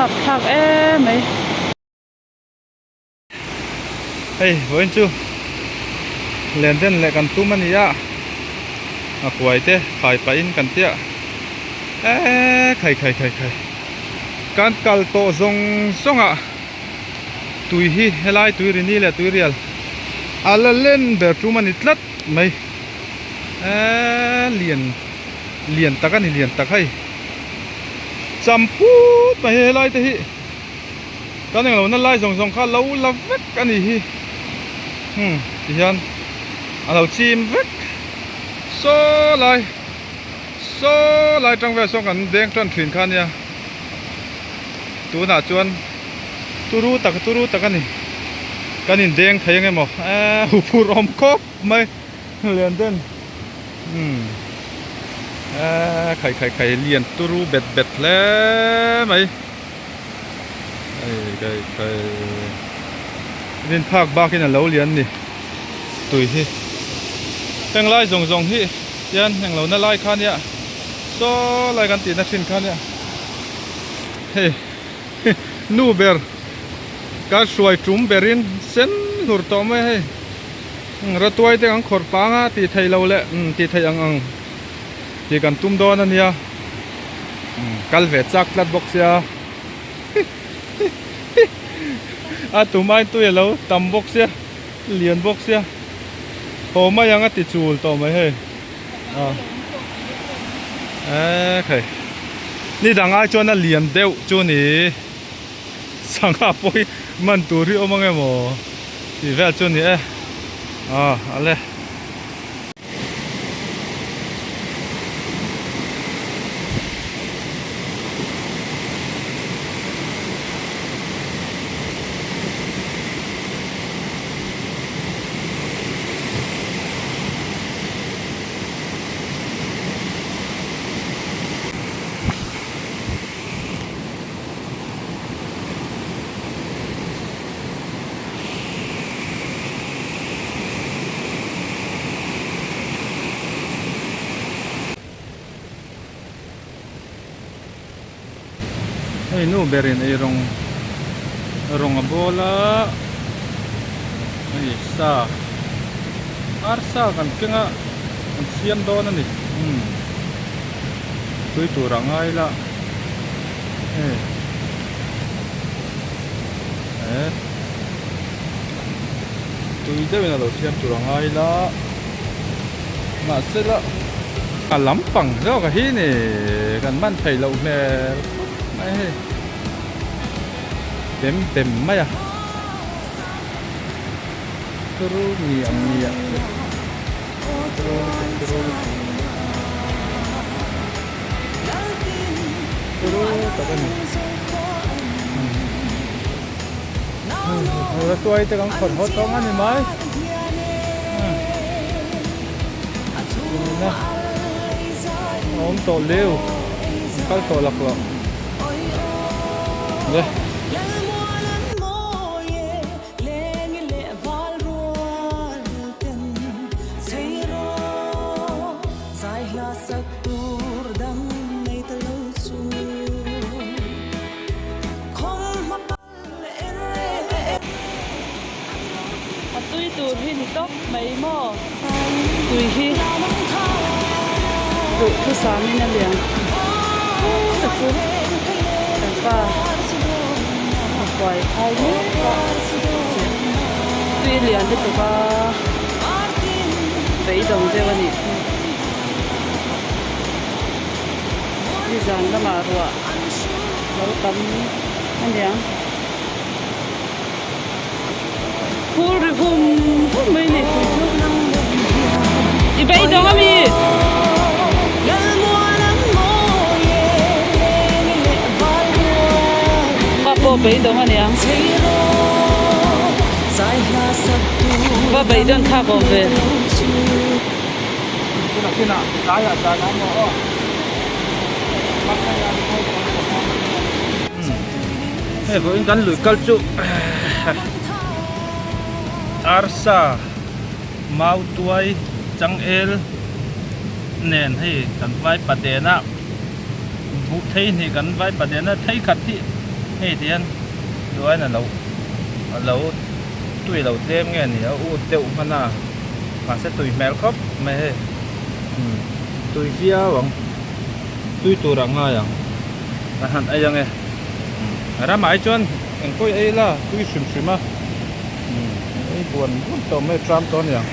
Rapthlak emai. Hei vawiin chu len den leh kan tum a ni a, a kuai te khai pahin kan tia eee khai khai khai khai kan kal tawh zawng zawng ah tui hi helai tui ri ni leh tui rial a la len ber tum a ni tlat mai eee lian lian tak a ni lian tak hei cham put mai hi helai te hi. Kan englo na lai zawng zawng kha lo la vek a nih hi hmm ti hian a lo chim vek saw lai saw lai tang vel sawn kan deng tan thin kha ania tunah chuan turu tak turu tak a ni kan in deng thei ang emaw eee huphurh awm khawp mai lian den hmm eee khai khai khai lian turu bet bet hle mai. Hei kai kai rin phak bakin a lo lian ni tui hi heng lai zawng zawng hi hian eng lo na lai kha nia saw lai kan tihna thin kha nia hei nu ber ka hruai tum berin sen hlur tawh mai hei ratuai te kan khawrh pang a tih theih loh leh tih theih ang ang tih kan tum dawn a nia. Kal ve chak tlat bawk sia a tumai tui alo tam bawk sia lian bawk sia haw mai ang a ti chul tawh mai hei a ekhei ni dang ai chuan a lian deuh chu ni sangha pawh hi man tur hi awm ang emaw tih vel chu ni e a ale. Hei nu berin ei rawng rawng a bawl a hei sa arsa kan keng a an siam dawn a ni umm tui tur a ngai la hei eh. Tui deuhin a lo siam tur a ngai la mahse la a lampang zawk a hi ni kan man theih loh hmel khawp mai hei bem bem mai a turu ngiah ngiah turu lutuk turu lutuk turu tak a ni. Ratuai te kan khawrh haw tawng a ni mai. Tumna a awm tawh leu. An kal tawh lak loh. Le. A tui tur hi ni tawp mai maw? Tui hi duhthusam in a lian ta chu kan pa a huai phai mek a tui lian lutuk a beidawng deuh a nih chu nizan lamah ruah lo tam a niang. Phul ri hum hum mai ni tui chu. I beidawng a mi? Pa pawh beidawng a niang. Va beidawn thlak awm ve. Hei vawiin kan lui kal chu arsa mau tuai changel nen hei kan vai paden a buh thei hnih kan vai paden a thei khat hi Hei ti hian duaiin a lo a lo tui lo tlem nge ni a ut deuh hman a mahse tui hmel khawp mai hei umm tui viau ang tui tur ah ngai ang a han ei ang e ramah hi chuan eng pawh i ei la tui hrim hrim a umm ei buan buan tawh mai tram tawh a ni ang.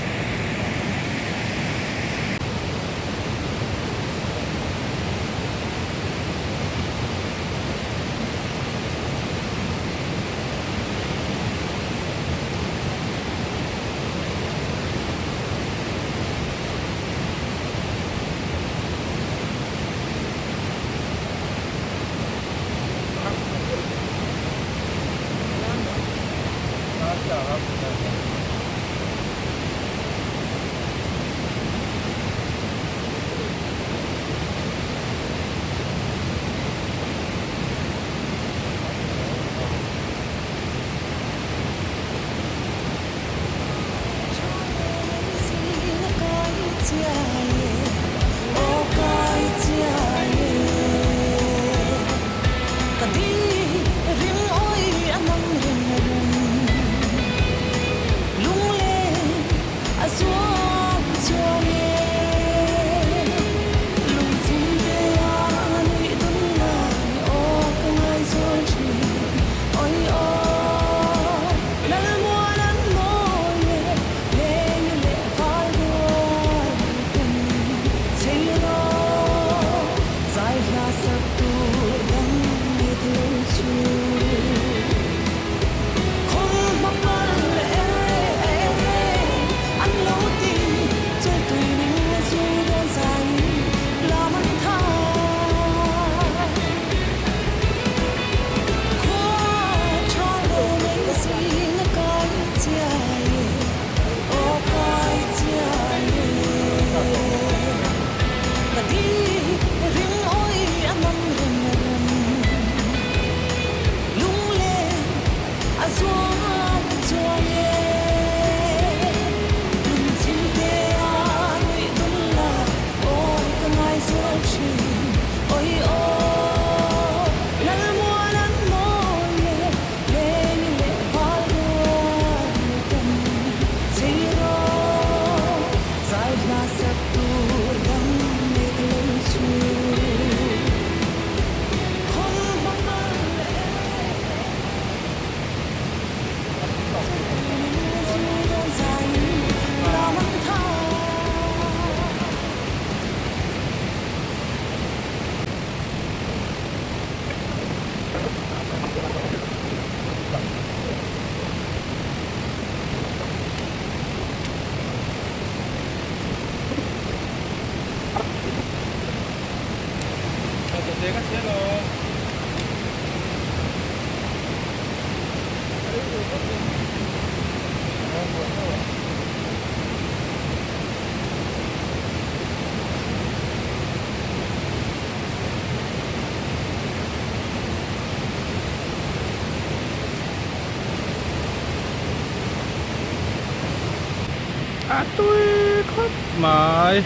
A tui khawp mai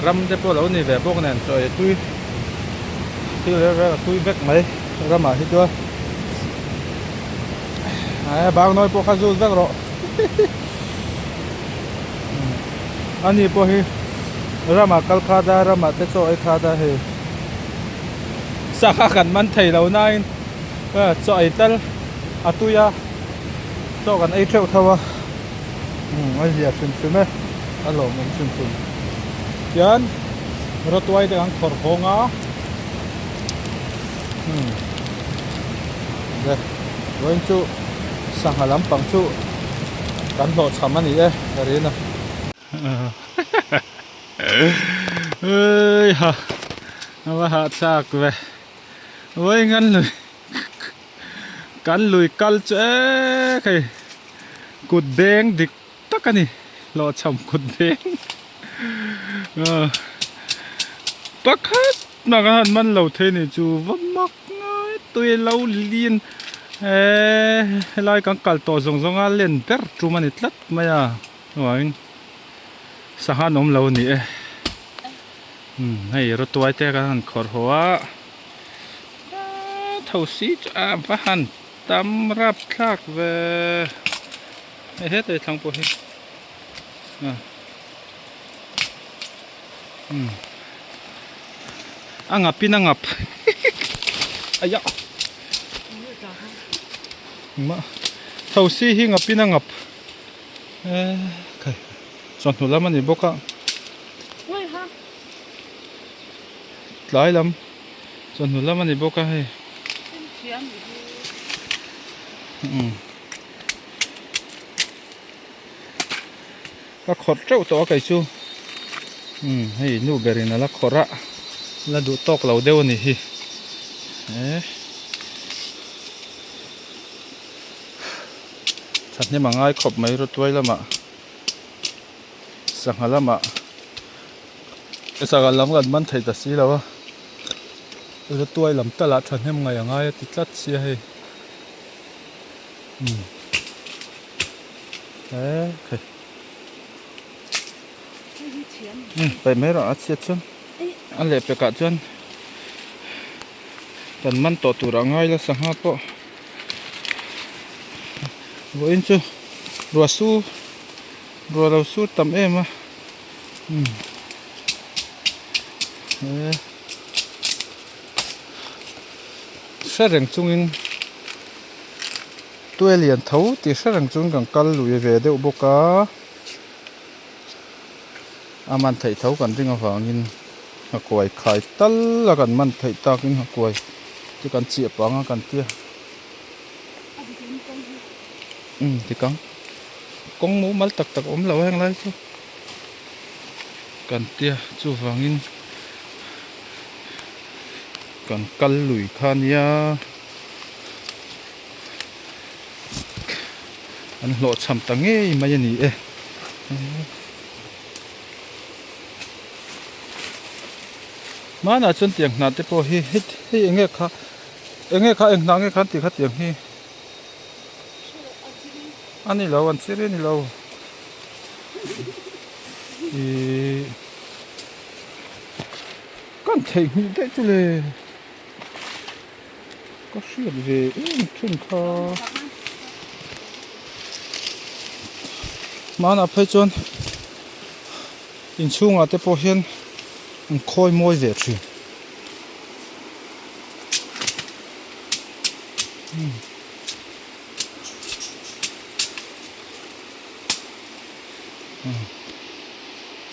ram te pawh lo ni ve bawk nen chaw ei tui thil reng reng a tui vek mai ramah hi chuan bang nawi pawh kha zut vek rawh ani pawh hi ramah kal khat a ramah te chaw ei khat a hei sangha kan man thei lo nain chaw ei tal a tui a chaw kan ei theuh tho a umm a zia hrim hrim e a lawmawm hrim hrim tian rawtuai te kan khawrh hawng a umm le vawiin chu sangha lampang chu kan hlawhchham a ni e ka rin a heiha a va hahthlak ve vawiin kan lui Kan lui kal chu ek hei kut beng dik tak a ni hlawhchham kut beng pakhat nak a han man lo thei ni chu va mak ngai tui lo lin eee helai kan kal tawh zawng zawng a len ber tum a ni tlat mai a chuangin sangha an awm lo a ni e hei rawtuai te kan han khawrh haw a. Tho si chu a va han tam rap thlak ve hei hetah hi thlang pawh hi a umm a ngap in a ngap aia engmah tho si hi ngap in a ngap eee khai chawhnu lam a ni bawk a tlai lam. Chawhnu lam a ni bawk a hei. Umm. Ka khawrh teuh tawh a kei chu. Umm hei nu berin a la khawrh a. La duh tawk lo deuh a ni hi. Eh. Thahnem a ngai khawp mai rawtuai lamah. Sangha lamah sangha lam kan man thei ta si lo a rawtuai lam talah thahnem ngaih a ngai a ti tlat sia hei umm he umm paih mai rawh a chhiat chuan a lehpekah chuan kan man tawh tur a ngai la sangha pawh vawiin chu ruah su. Ruah lo sur tam em a umm he hre reng chungin tuai lian tho tih hre reng chungin kan kal lui ve deuh bawk a a man theih tho kan ring avangin nghakuai khai tal a kan man theih takin nghakuai chu kan chiah pang a kan tia umm tikang. Kawng mumal tak tak awm lo a heng lai chu kan tia chuvangin kan kal lui kha nia an hlawhchham ta ngei mai a ni e. Hmanah chuan tiang hnah te pawh hi hei eng nge kha eng nge kha eng hnah nge kha an tih kha tiang hi. A ni lo an chiri a ni lo ihh kan theihnghilh daih chu le ka hriat ve em thin kha hmanah phei chuan inchhungah te pawh hian an khawi mawi ve thin.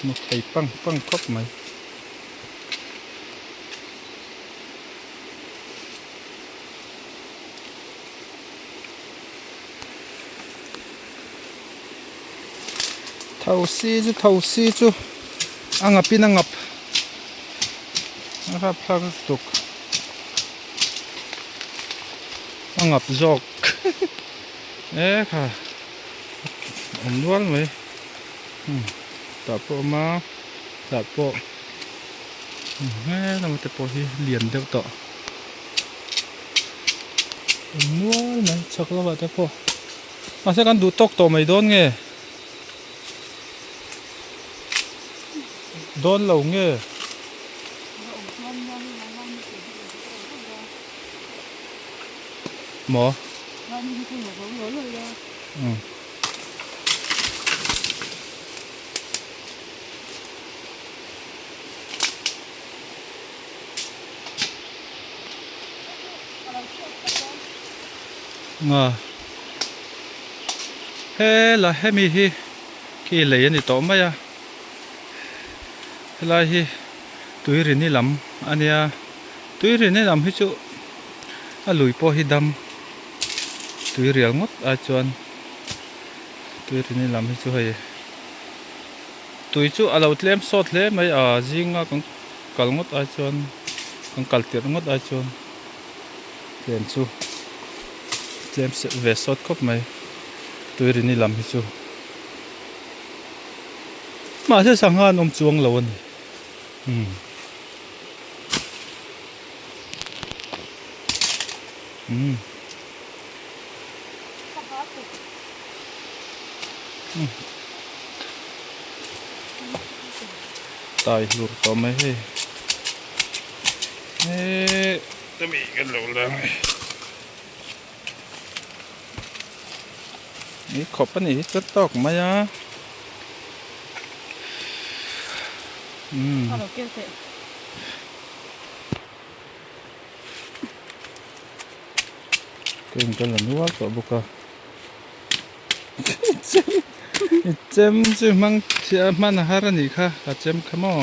Mu thei pang pang khawp mai. Thosi chu thosi chu a ngap in a ngap a rapthlak lutuk. A ngap zawk e kha awm nual mai umm tah pawh a awm a tah pawh he lamah te pawh hi lian deuh tawh awm nual mai chhak lamah te pawh mahse kan duh tawk tawh mai dawn nge dawn lo nge. Maw? Umm. Nga hela hemi hi khi lei a ni tawh mai a helai hi tuirini lam a nia. Tui rin lam hi chu a lui pawh hi dam tui rial ngawt ai chuan tui rin lam hi chu hei tui chu a lo tlem sawt hle mai a zinga kan kal ngawt ai chuan kan kal tirh ngawt ai chuan tlem chu tlem ve sawt khawp mai tui rin lam hi chu mahse sangha an awm chuang lo a ni umm. Umm. Tai hlur tawh mai hei. Eee. Te mi kan lo la ang e. Ni khawp a nih hi chuan tawk mai a. Umm. Ka in ka la nual tawh bawk a. I chem chu hmang chhiah hman a har a nih kha ka chem kha maw.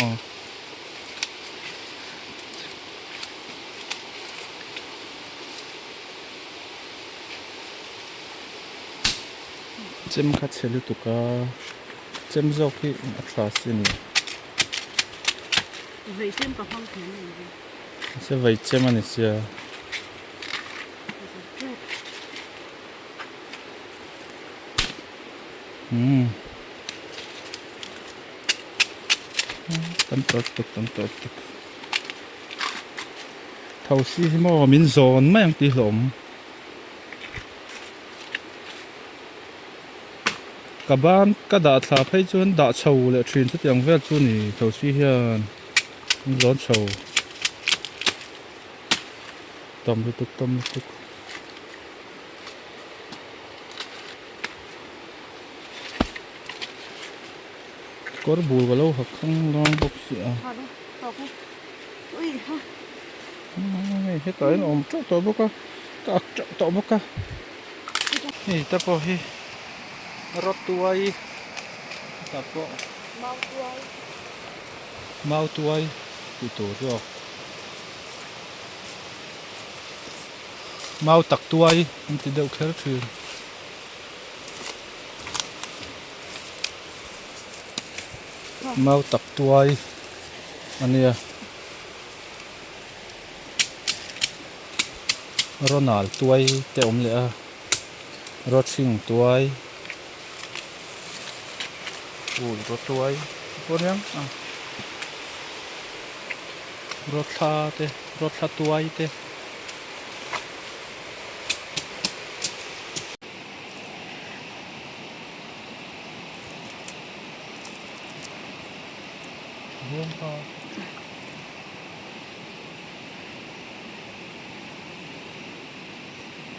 Chem kha chhe lutuk a chem zawk hi a tha si a ni. Vei chem ka hmang thei a ni. Mahse vei chem a ni sia. Umm tam tawh tuk tam tawh tuk thosi hi maw min zawn mai ang tih hlawm ka ban ka dah thla phei chuan dah chho leh thin chutiang vel chu a ni thosi hian min zawn chho. Tam lutuk tam lutuk. Kawr bul ka lo ha khang lang bawk si a. Hei hetah hian a awm teuh tawh bawk a ka ak teuh tawh bawk a. Hei te pawh hi rawtuai hetah pawh mautuai tih tur zawk. Mau tak tuai an ti deuh kher thin. Mau tak tuai a nia. Ronald tuai te awm leh a, Rawthing tuai, ui rawtuai te pawh aniang a. Rawthla te rawthla tuai te.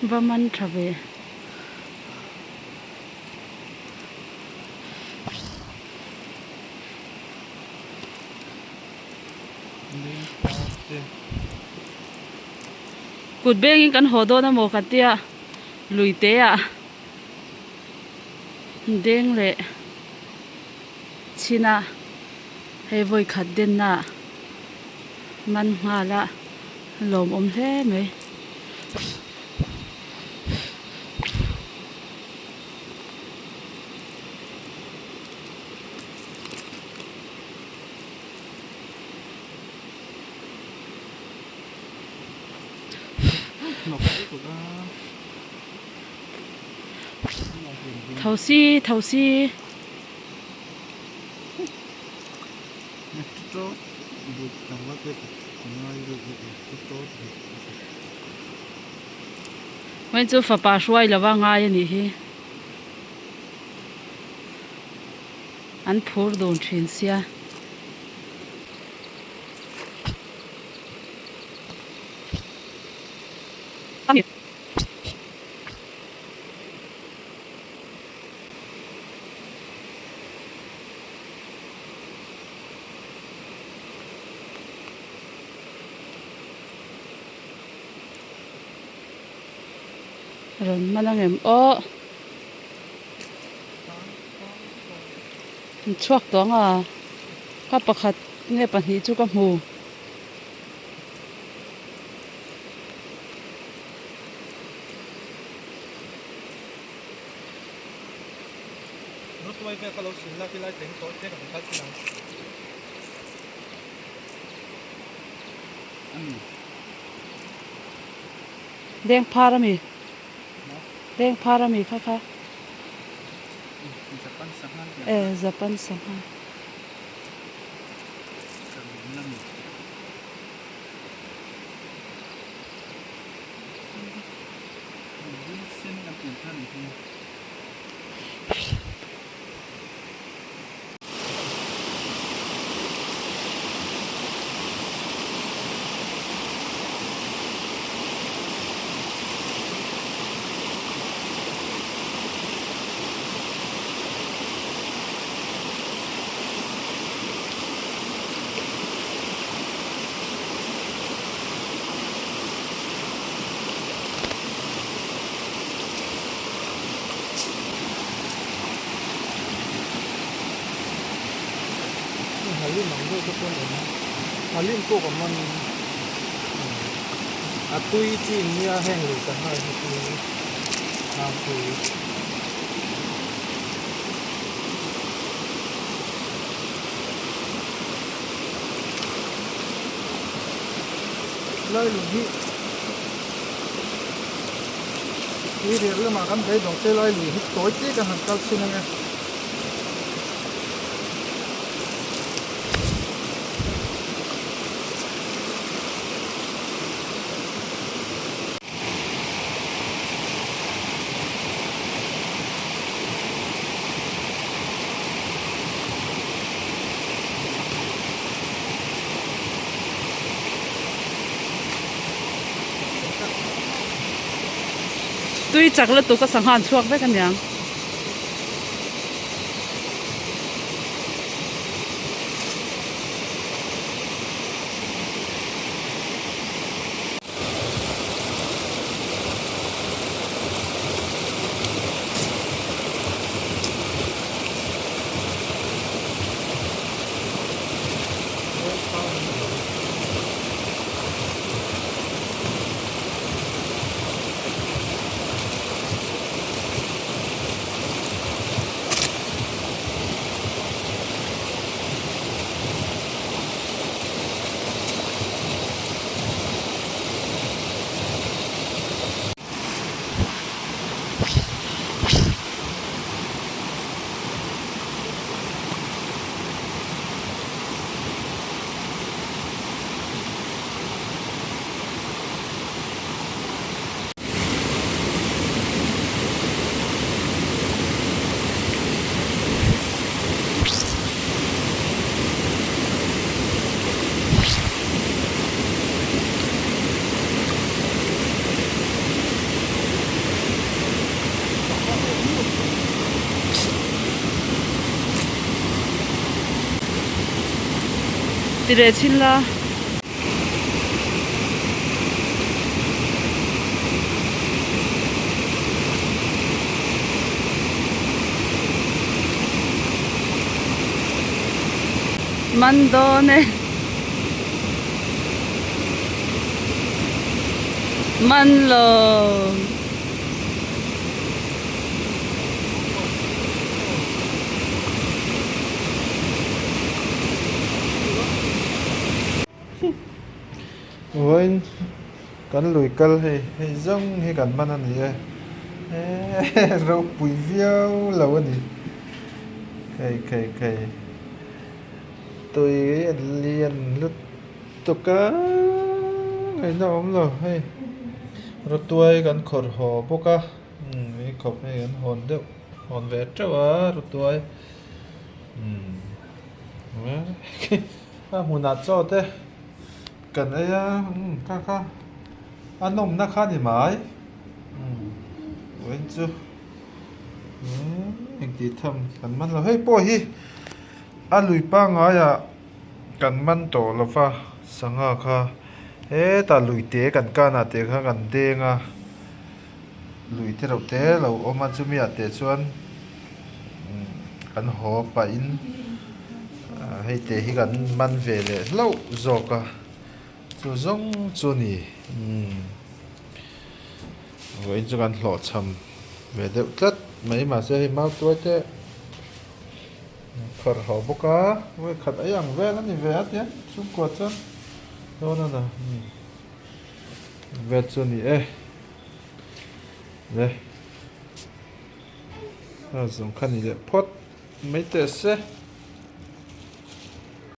Va man tha ve. Kut bengin kan haw dawn amaw ka tia lui te ah deng leh chhin a hei vawi khat denna man nghal a lawmawm hle mai. Thosi thosi. Vawiin chu fapa hruai lova ngai a nih hi. An phur dun thin sia. Rawn hman ang em aw. An chhuak tawh ang a, ka pakhat nge pahnih chu ka hmu. Deng phar a mi. Deng phar a mi kha kha. E Japan sangha. Nghalim ang deuh te pawn awm nghalim pawh ka man a tui chi nia heng lui sangha hi tui tlangpui. Lai lung hi tui riak lamah kan beidawng te lai lui hi tawi te kan han kal chhin ange. Tui chak lutuk a sangha an chhuak vek aniang. Ti leh chhin la. Man dawn e. Man lo. Vawiin kan lui kal hei hei zawng hi kan hman a ni e eee ropui viau lo a ni khei khei khei tui a lian lutuk a ngaihna a awm lo hei rawtuai kan khawrh haw bawk a umm ih khawp hei an hawn deuh hawn ve teuh a rawtuai umm. A hmunah chaw te kan ei a umm kha kha a nawmna kha ni mai umm vawiin chu umm engtih tham kan man lo hei pawh hi a lui pangaiah kan man tawh lo va sangha kha hetah lui te kan kanah te kha kan deng a lui te reuh te lo awm a chumi ah te chuan kan haw pahin hei te hi kan man ve leh hlauh zawk a chu zawng chu a ni vawiin chu kan hlawhchham ve deuh tlat mai mahse hei mau tuai te phawrh haw bawk a vawikhat ei ang vel a ni ve a tiang chhungkua chuan dawn a na. Vel chu a ni e le a zawng kha ni leh phawt mai teh se.